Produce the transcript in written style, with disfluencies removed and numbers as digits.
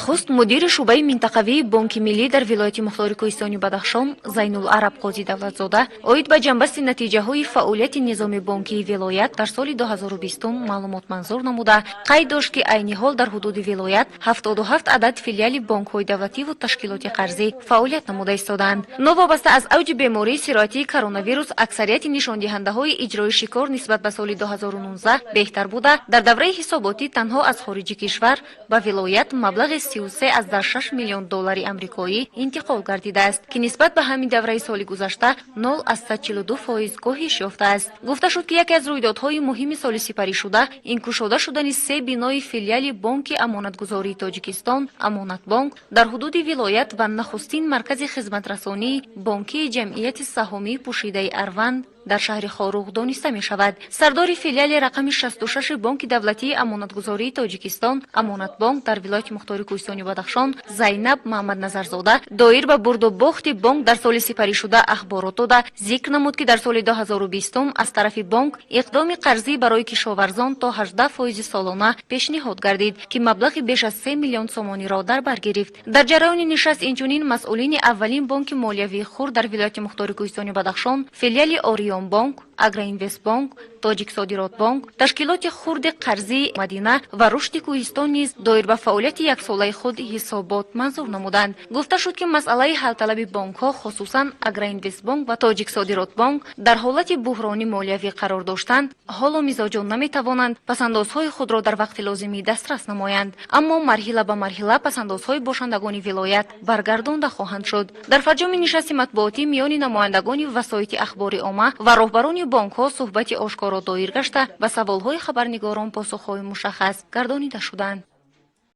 Нахуст мудири шӯъбаи минтақавии Бонки Миллӣ дар вилояти мухтори Кӯҳистони Бадахшон Зайнулараб Қози Давлатзода оид ба ҷамъбасти натиҷаҳои фаъолияти низоми бонкии вилоят дар соли 2020 маълумот манзур намуда, қайд дошт, ки айни ҳол дар ҳудуди вилоят 77 адад филиали бонкҳои давлативу ташкилоти қарзӣ фаъолият намуда истодаанд. Новобаста аз авҷи бемории сироятии коронавирус, аксарияти нишондиҳандаҳои иҷроиши кор нисбат ба соли 2019 беҳтар буда, дар давраи ҳисоботӣ танҳо аз хориҷи кишвар ба вилоят маблағи 33,6 миллион доллари амрикоӣ интиқол гардидааст, ки нисбат ба ҳамин давраи соли гузашта 0,42% коҳиш ёфтааст. Гуфта шуд, ки яке аз рӯйдодҳои муҳими соли сипаришуда ин кушода шудани се бинои филиали Бонки Амонатгузории Тоҷикистон «Амонатбонк» дар ҳудуди вилоят ва нахустин маркази хизматрасонии бонкии Ҷамъияти саҳомии пӯшидаи «Арванд» дар шаҳри Хоруғ дониста мешавад. Сардори филиали рақами 66 Бонки давлатии Амонатгузории Тоҷикистон «Амонатбонк» дар вилояти мухтори Кӯҳистони Бадахшон Зайнаб Маҳмадназарзода доир ба бурду бохти бонк дар соли сипаришуда ахборот дода, зикр намуд, ки дар соли 2020 аз тарафи бонк иқдоми қарзӣ барои кишоварзон то 18 фоизи солона пешниҳод гардид, ки маблағи беш аз 3 миллион сомониро дар бар гирифт. Дар ҷараёни нишаст инчунин масъулини аввалин бонки молиявии хурд дар вилояти мухтори Кӯҳистони Бадахшон, филиали «Ориёнбонк», «Агроинвестбонк», «Тоҷиксодиротбонк», ташкилоти хурди қарзии «Мадина» ва «Рушди Кӯҳистон» низ доир ба фаъолияти яксолаи худ ҳисобот манзур намуданд. Гуфта шуд, ки масъалаи ҳалталаби бонкҳо, хусусан «Агроинвестбонк» ва «Тоҷиксодиротбонк» дар ҳолати буҳрони молиявӣ қарор доштанд. Ҳоло мизоҷон наметавонанд пасандозҳои худро дар вақти лозимӣ дастрас намоянд, аммо марҳила ба марҳила пасандозҳои бошандагони вилоят баргардонда хоҳанд шуд. Дар фарҷоми нишасти матбуотӣ миёни намояндагони васоити ахбори омма ва роҳбарони бонкҳо суҳбати ошкоро доир гашта, ба саволҳои хабарнигорон посухҳои мушаххас гардонида шуданд.